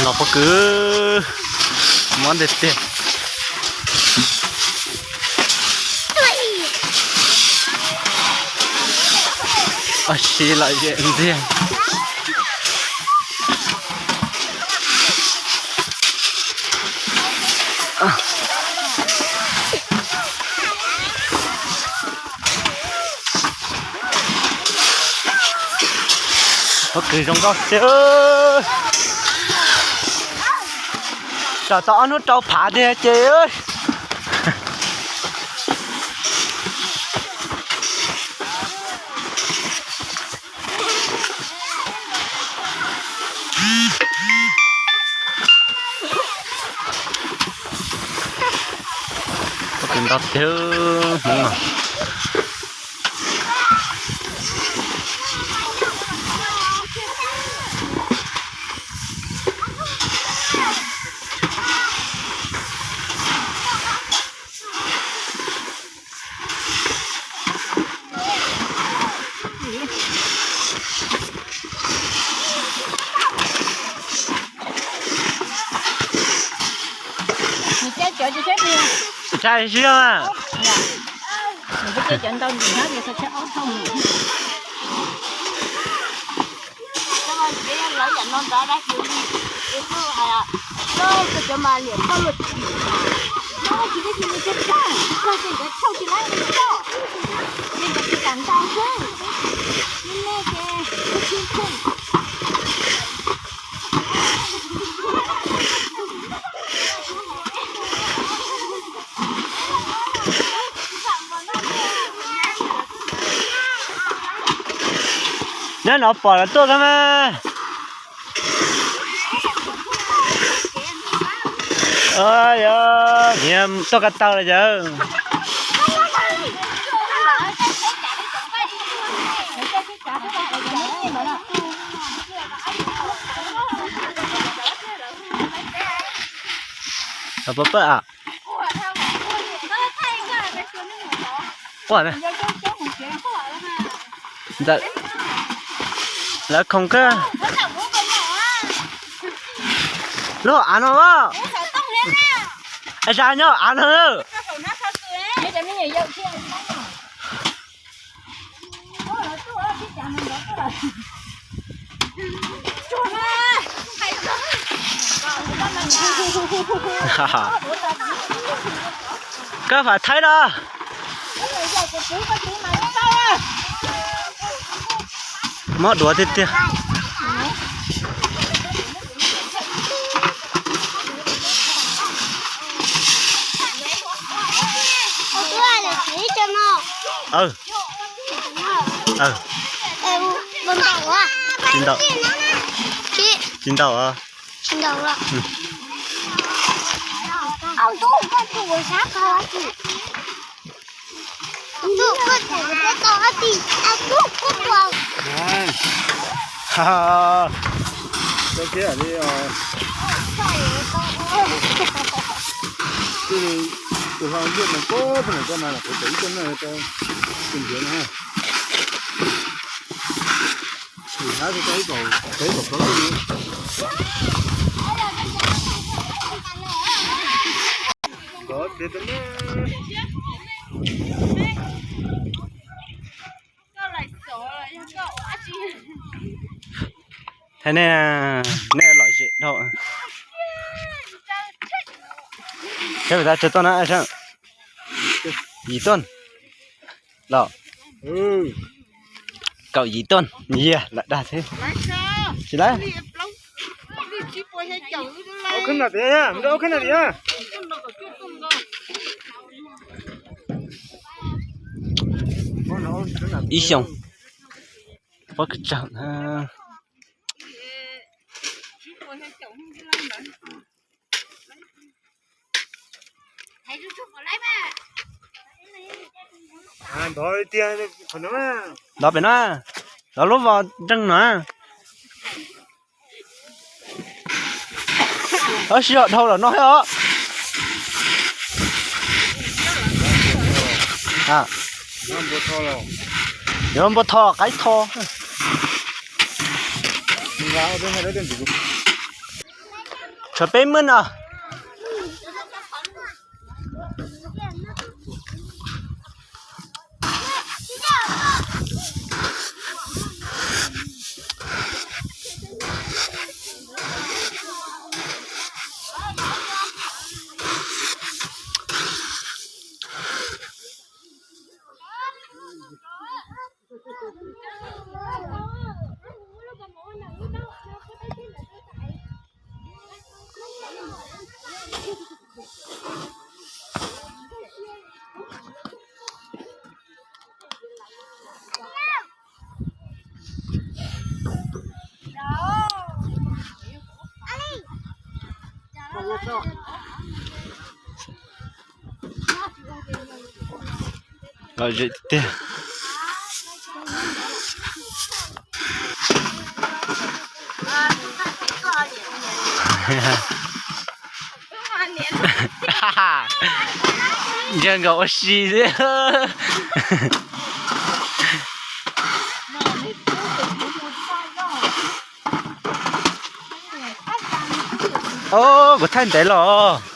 Los pob kws mob tiag tiag. Ua si lom zem ntxiag. Pob kws zoo nkauj tiag. Tsam tau ob hnub rau phav tiag ces. Pob kws ntau tiag Hmoob no. Ntshai siab mas. Nyob no pom lawv tuaj kab mas. Tuaj ko taw lawm yawg. Pab pab a. Quaj na. Lawv khoom kawg. Lub hauv av no as. Zas nyob hauv av no. Koj fam thaib no. Mob duav tiag tiag. Tsis ntaus. Tsis ntaus. Tus hluas nraug mas koj pheej kom koj mas los kuv tau ib tug noj rau tus ntiav no ha. Sim hab tau ib kaum, tau ib kaum plaub tug. Nkawd txiv tus me. Thaij nej, nej lom zem dhau. Seb puas tau tsawg tuaj na. Yim tuaj los. Kaum yim tuaj, yog lam dag thiab. Tsis lawm. Ib xyoos. Pob kws tsawg na. Ntov pem no, ntov lub vos nreeg no. Ob sij hawm dhau los no thiab os. Yuav npua tho qaib tho. Tshuav peb muab no. Lom zem tiag. Ntsia nkawd ua si xwb. Kuv thaij ntev los.